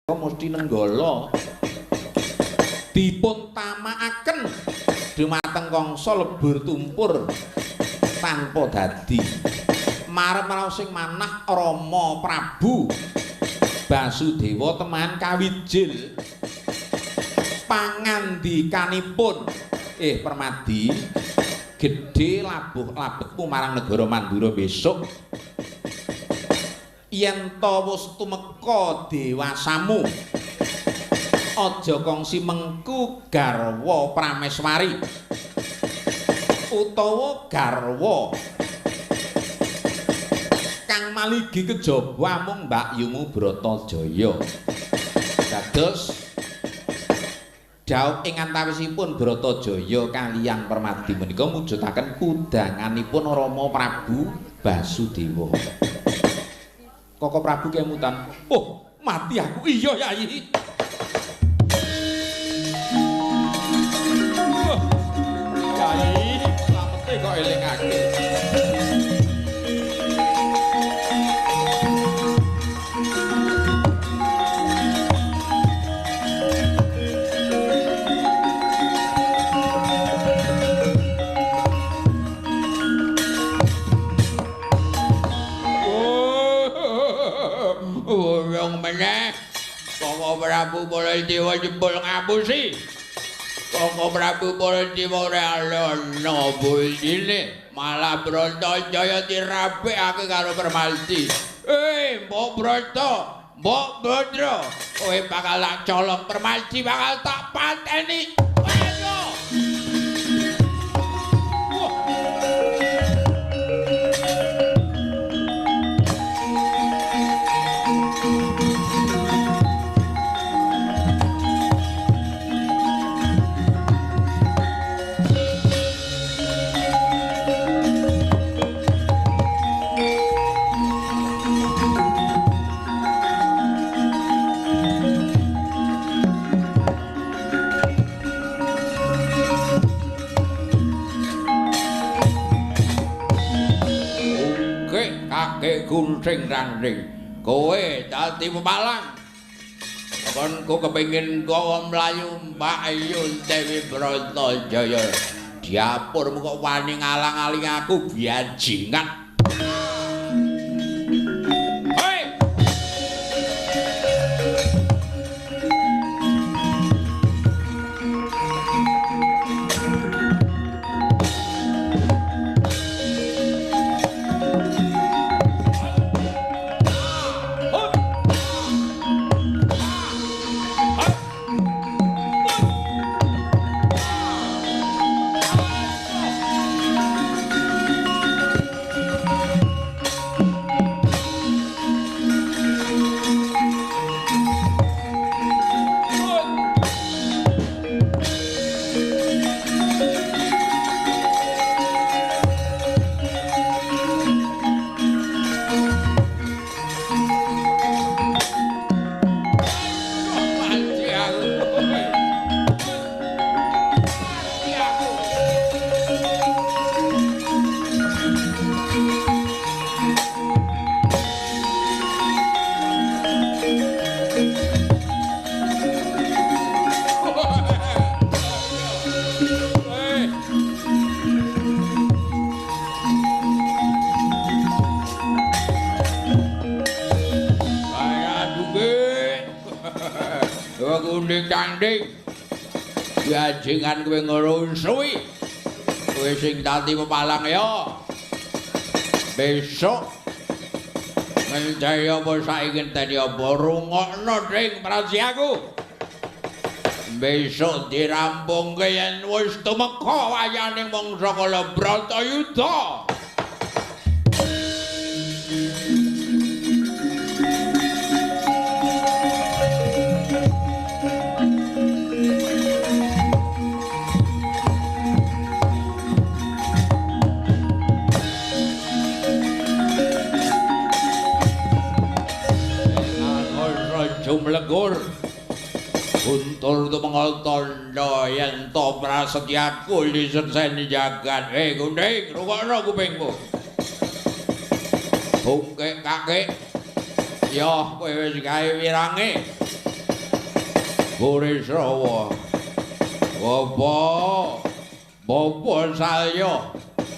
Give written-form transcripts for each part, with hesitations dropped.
Mesti nenggala dipun tamakaken dumateng Kangsa lebur tumpur tanpa dadi marep sing manah Rama Prabu Basudewa teman kawijil pangandikanipun Permadi gedhe labuh labetmu marang negara Mandura besok yen ta wis tumeka dewasamu aja kongsi mengku garwa prameswari utawa garwa kang maligi kejaba amung mbakyumu Bratajaya. Dados dhaup ing antawisipun Bratajaya kaliyan Permadi menika mujudaken kudanganipun Rama Prabu Basudewa. Koko Prabu kemutan, "Oh, mati aku." Iya, Yai. Yai, slamete kok elingake. Wong meneh Koko Prabu Baladewa jebul ngapusi. Koko Prabu Baladewa ora ana buldine, malah Bratajaya dirapikake karo Permadi. Mbok Brata, Mbok Badra, kowe bakal tak colong Permadi bakal tak pateni. Ayo. Gunting rangring kowe dadi pepalang konku kepengin gawa mlayu Mbak Yun Dewi Bratajaya diapurmu kok wani ngalang-aling aku biajingan. Hei! Tanding gajingan kowe ngrunsuhi kowe sing dadi pepalang ya besok ngencaya apa saiki ngenteni apa rungokno ding prasiaku besok dirampungke yen wis tumeka wayane mangsa kala Bratayuda. Jumlegur guntur tumengal tandha yen to prasetyaku disekseni jagat. Gunding rungokno kupingmu. Bungkek kakek ya kowe wis gawe wirange. Burisrawa. Bapak, Bapak Salya,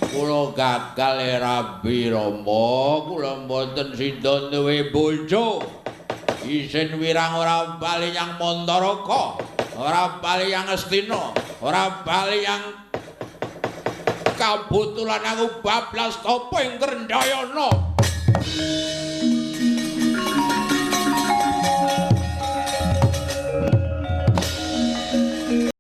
kula gagal rabi Rama, kula mboten sida duwe bojo. Isin wirang ora bali yang Mandaraka, ora bali yang Astina, ora bali yang kabutulan aku bablas tapa ing Grendayana.